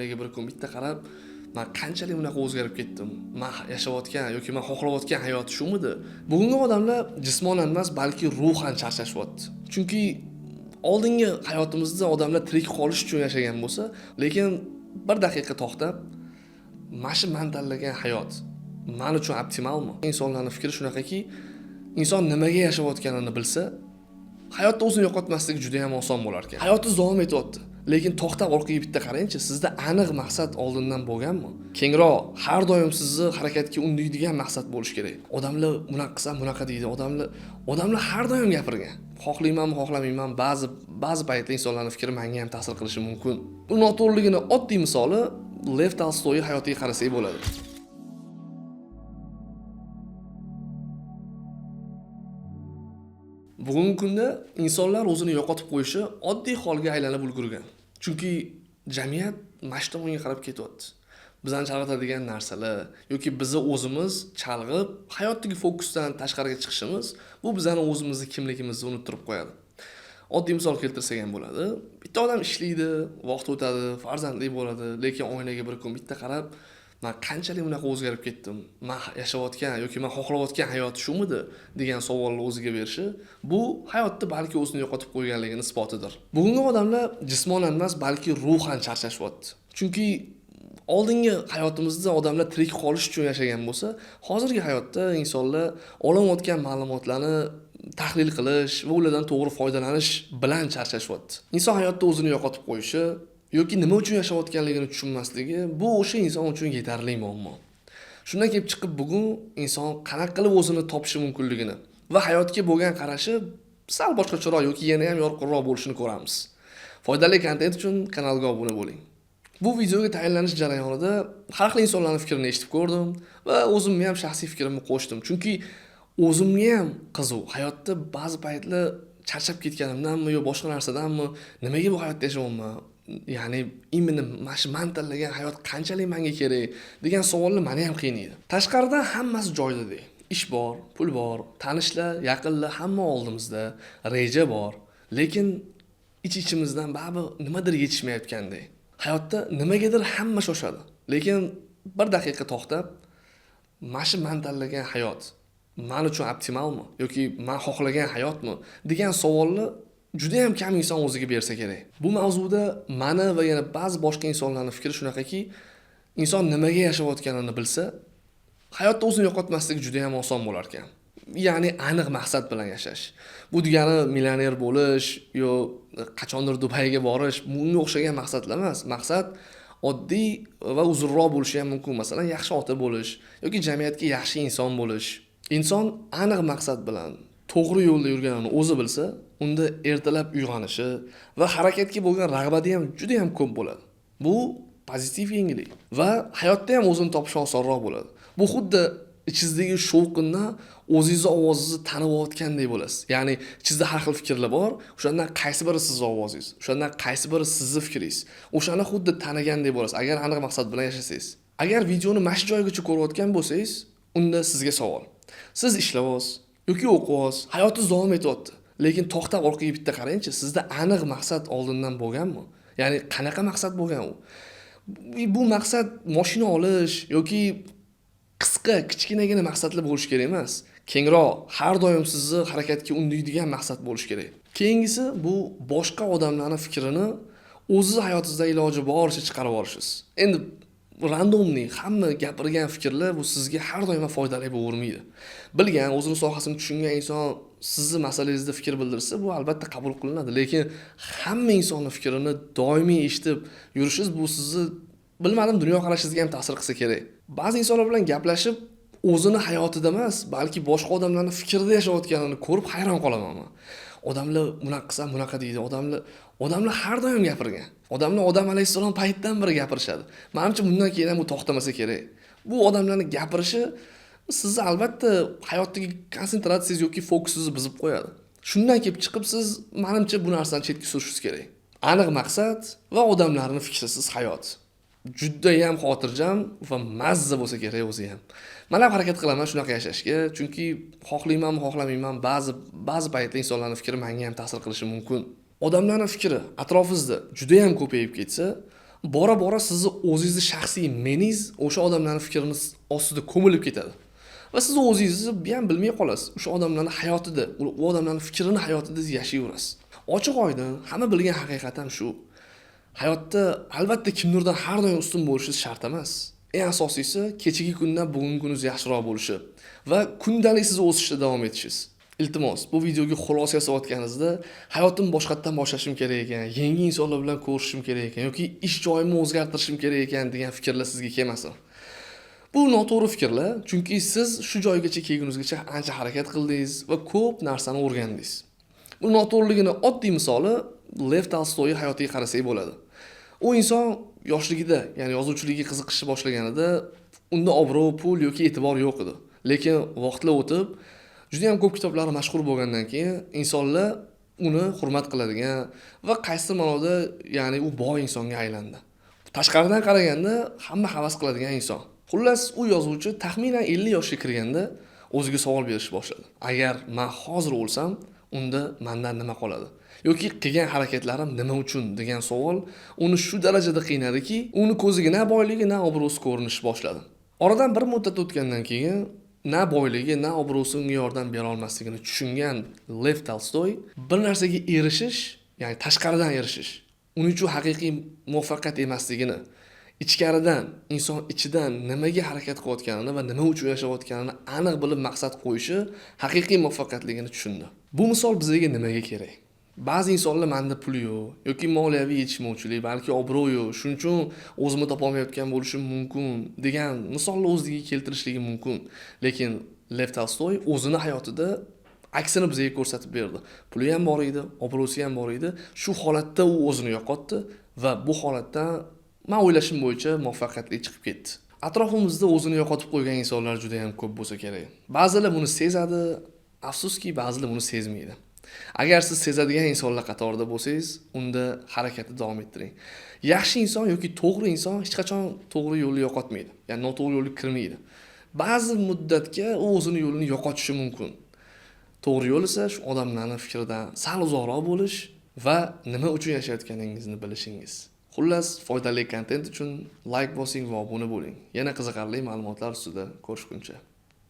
Oynaga bir kun bitta qarab, man qanchalik unaqa o'zgarib ketdim, man yashayotgan yoki man xohlayotgan hayot shumidi? Bugungi odamlar jismonan emas, balki ruhan charchashyapti. Chunki oldingi hayotimizda odamlar tirik qolish uchun yashagan bo'lsa, lekin bir daqiqa to'xtab, mana shu man tanlagan hayot man uchun optimalmi? Insonlarning fikri shunaqaki, inson nimaga yashayotganini bilsa, hayotda o'zini yo'qotmasligi juda ham oson bo'lar ekan. Hayotingiz davom etyapti, lekin to'xtab orqaga bitta qarangchi, sizda aniq maqsad oldindan bo'lganmi? Kengroq, har doim sizni harakatga undaydigan maqsad bo'lishi kerak. Odamlar bunaqa qilsam bunaqa deydi, odamlar har doim gapirgan. Xohlaymanmi, xohlamayman, ba'zi paytda insonlarning fikri menga ham ta'sir qilishi mumkin. Bu noto'g'riligini oddiy misoli Lev Tolstoy hayotiga qarasak bo'ladi. Bugungi kunda insonlar o'zini yo'qotib qo'yishi oddiy holga aylanib ulgurgan. Chunki jamiyat mana shu tomonga qarab ketyapti. Bizani chalg'itadigan narsalar yoki bizni o'zimiz chalg'ib, hayotdagi fokusdan tashqariga chiqishimiz bu bizani o'zimizni kimligimizni unuttirib qo'yadi. Oddiy misol keltirsak ham bo'ladi. Bitta odam ishlaydi, vaqt o'tadi, farzandli bo'ladi, lekin oynaga bir kun bitta qarab, man qanchalik unaqa o'zgarib ketdim, man yashayotgan yoki man xohlayotgan hayot shumidi degan savolni o'ziga berishi bu hayotda balki o'zini yo'qotib qo'yganligini isbotidir. Bugungi odamlar jismonan emas, balki ruhan charchashyapti. Chunki oldingi hayotimizda odamlar tirik qolish uchun yashagan bo'lsa, hozirgi hayotda insonlar olinayotgan ma'lumotlarni tahlil qilish va ulardan to'g'ri foydalanish bilan charchashyapti. Inson hayotda o'zini yo'qotib qo'yishi yoki nima uchun yashayotganligini tushunmasligi bu o'sha inson uchun yetarli muammo. Shundan kelib chiqib bugun inson qanaqa qilib o'zini topishi mumkinligini va hayotga bo'lgan qarashi sal boshqacharoq yoki yana ham yorqinroq bo'lishini ko'ramiz. Foydali kontent uchun kanalga obuna bo'ling. Bu videoga tayyorlanish jarayonida har xil insonlarning fikrini eshitib ko'rdim va o'zimni ham shaxsiy fikrimni qo'shdim. Chunki o'zimga ham qiziq. Hayotda ba'zi paytlar charchab ketganimdanmi yo boshqa narsadanmi, nimaga bu hayotda yashayapman? Ya'ni именно mana shu man tanlagan hayot qanchalik menga kerak degan savollar meni ham qiynaydi. Tashqaridan hammasi joyida. Ish bor, pul bor, tanishlar, yaqinlar hamma oldimizda, reja bor. Lekin ich-ichimizdan baribir nimadir yetishmayotgandek. Hayotda nimagadir hamma shoshadi. Lekin bir daqiqa to'xtab, mana shu man tanlagan hayot man uchun optimalmi yoki man xohlagan hayotmi degan savolni juda ham kam inson o'ziga bersa kerak. Bu mavzuda meni va yana ba'zi boshqa insonlarning fikri shunaqaki, inson nimaga yashayotganini bilsa, hayotda o'zini yo'qotmasligi juda ham oson bo'lar ekan. Ya'ni aniq maqsad bilan yashash. Bu degani millioner bo'lish yo qachondir Dubayga borish, bunga o'xshagan maqsadlar emas. Maqsad oddiy va uzunroq bo'lishi ham mumkin. Masalan, yaxshi ota bo'lish yoki jamiyatga yaxshi inson bo'lish. Inson aniq maqsad bilan to'g'ri yo'lda yurganini o'zi bilsa, unda ertalab uyg'onishi va harakatga bo'lgan rag'bati ham juda ham ko'p bo'ladi. Bu pozitiv yengillik va hayotda ham o'zini topish osonroq bo'ladi. Bu xuddi ichingizdagi shovqindan o'zingizni ovozingizni tanib olayotgandek bo'lasiz. Ya'ni ichingizda har xil fikrlar bor, o'shandan qaysi biri sizni ovozingiz, o'shandan qaysi biri sizni fikringiz. O'shani xuddi tanigandek bo'lasiz, agar aniq maqsad bilan yashasangiz. Agar videoni mana shu joygacha ko'rayotgan bo'lsangiz, unda sizga savol. Siz ishlayapsiz yoki o'qiyapsiz, hayotingiz davom etyapti. Lekin to'xtab orqaga bitta qarangchi, sizda aniq maqsad oldindan bo'lganmi? Ya'ni qanaqa maqsad bo'lgan u? Bu maqsad mashina olish yoki qisqa, kichkinagina maqsadlar bo'lishi kerak emas. Kengroq, har doim sizni harakatga undaydigan maqsad bo'lishi kerak. Keyingisi bu boshqa odamlarning fikrini o'zingiz hayotingizda iloji boricha chiqarib olishingiz. Endi randomli hamma gapirgan fikrlar bu sizga har doim foydali bo'lavermaydi. Bilgan, o'zini sohasini tushungan inson sizni masalangizda fikr bildirsa, bu albatta qabul qilinadi. Lekin hamma insonning fikrini doimiy eshitib yurishingiz bu sizni bilmadim dunyoqarashingizga ham ta'sir qilsa kerak. Ba'zi insonlar bilan gaplashib, o'zini hayotida emas, balki boshqa odamlarning fikrida yashayotganini ko'rib hayron qolaman men. Odamlar bunaqa qilsam bunaqa deydi, odamlar har doim gapirgan. Odamlar Odam alayhissalom paytdan beri gapirishadi. Menimcha bundan keyin ham bu to'xtamasa kerak. Bu odamlarning gapirishi sizni albatta hayotdagi konsentratsiyangiz yoki fokusingizni buzib qo'yadi. Shundan kelib chiqib siz menimcha bu narsani chetga surishingiz kerak. Aniq maqsad va odamlarning fikrisiz hayot. Juda ham xotirjam va mazza bo'lsa kerak o'zi ham. Men ham harakat qilaman shunaqa yashashga, chunki xohlaymanmi, xohlamayman, ba'zi paytda insonlarning fikri menga ham ta'sir qilishi mumkin. Odamlarning fikri atrofingizda juda ham ko'payib ketsa, Bora bora sizni o'zingizni shaxsiy meningiz o'sha odamlarning fikrini ostida ko'milib ketadi. Va siz o'zingizni ham bilmay qolasiz. O'sha odamlarning hayotida, u odamlarning fikrini hayotida yashayverasiz. Ochiq oydin, hamma bilgan haqiqat ham shu. Hayotda albatta kimdirdan har doim ustun bo'lishingiz shart emas. Eng asosiysi kechagi kundan bugungi kuningiz yaxshiroq bo'lishi va kundalik siz o'sishda davom etishingiz. Iltimos, bu videoga xulosa yasayotganingizda hayotimni boshqatdan boshlashim kerak ekan, yangi insonlar bilan ko'rishishim kerak ekan yoki ish joyimni o'zgartirishim kerak ekan degan fikrlar sizga kelmasin. Bu noto'g'ri fikrlar, chunki siz shu joygacha kelguningizgacha ancha harakat qildingiz va ko'p narsani o'rgandingiz. Bu noto'g'riligini oddiy misoli Lev Tolstoy hayotiga qarasak bo'ladi. U inson yoshligida, ya'ni yozuvchilikka qiziqishni boshlaganida unda obro', pul yoki e'tibor yo'q edi. Lekin vaqtlar o'tib, juda ham ko'p kitoblari mashhur bo'lgandan keyin insonlar uni hurmat qiladigan va qaysi ma'noda, ya'ni u boy insonga aylandi. Tashqaridan qaraganda hamma havas qiladigan inson. Xullas, u yozuvchi taxminan 50 yoshga kirganda o'ziga savol berishni boshladi. Agar men hozir o'lsam, unda mendan nima qoladi? Yoki qilgan harakatlarim nima uchun degan savol uni shu darajada qiynadiki, uni ko'ziga na boyligi, na obro'si ko'rinishni boshladi. Oradan bir muddat o'tgandan keyin na boyligi, na obro'si unga yordam bera olmasligini tushungan Lev Tolstoy bir narsaga erishish, ya'ni tashqaridan erishish, uning uchun haqiqiy muvaffaqiyat emasligini, ichkaridan, inson ichidan nimaga harakat qilayotganini va nima uchun yashayotganini aniq bilib maqsad qo'yishi haqiqiy muvaffaqiyatligini tushundi. Bu misol bizga nimaga kerak? Ba'zi insonlar menda pul yo'q yoki moliyaviy yetishmovchilik, balki obro' yo'q, shuning uchun o'zimni topolmayotgan bo'lishim mumkin degan misolni o'ziga keltirishligi mumkin. Lekin Lev Tolstoy o'zini hayotida aksini bizga ko'rsatib berdi. Puli ham bor edi, obro'si ham bor edi. Shu holatda u o'zini yo'qotdi va bu holatdan men o'ylashim bo'yicha muvaffaqiyatli chiqib ketdi. Atrofimizda o'zini yo'qotib qo'ygan insonlar juda ham ko'p bo'lsa kerak. Ba'zilar buni sezadi, afsuski ba'zilar buni sezmaydi. Agar siz sezadigan insonlar qatorida bo'lsangiz, unda harakatni davom ettiring. Yaxshi inson yoki to'g'ri inson hech qachon to'g'ri yo'lni yo'qotmaydi, ya'ni noto'g'ri yo'lga kirmaydi. Ba'zi muddatga u o'zini yo'lini yo'qotishi mumkin. To'g'ri yo'l esa shu odamlarning fikridan sal uzoqroq bo'lish va nima uchun yashayotganingizni bilishingiz. Xullas, foydali kontent uchun like bosing va obuna bo'ling. Yana qiziqarli ma'lumotlar ustida ko'rishguncha.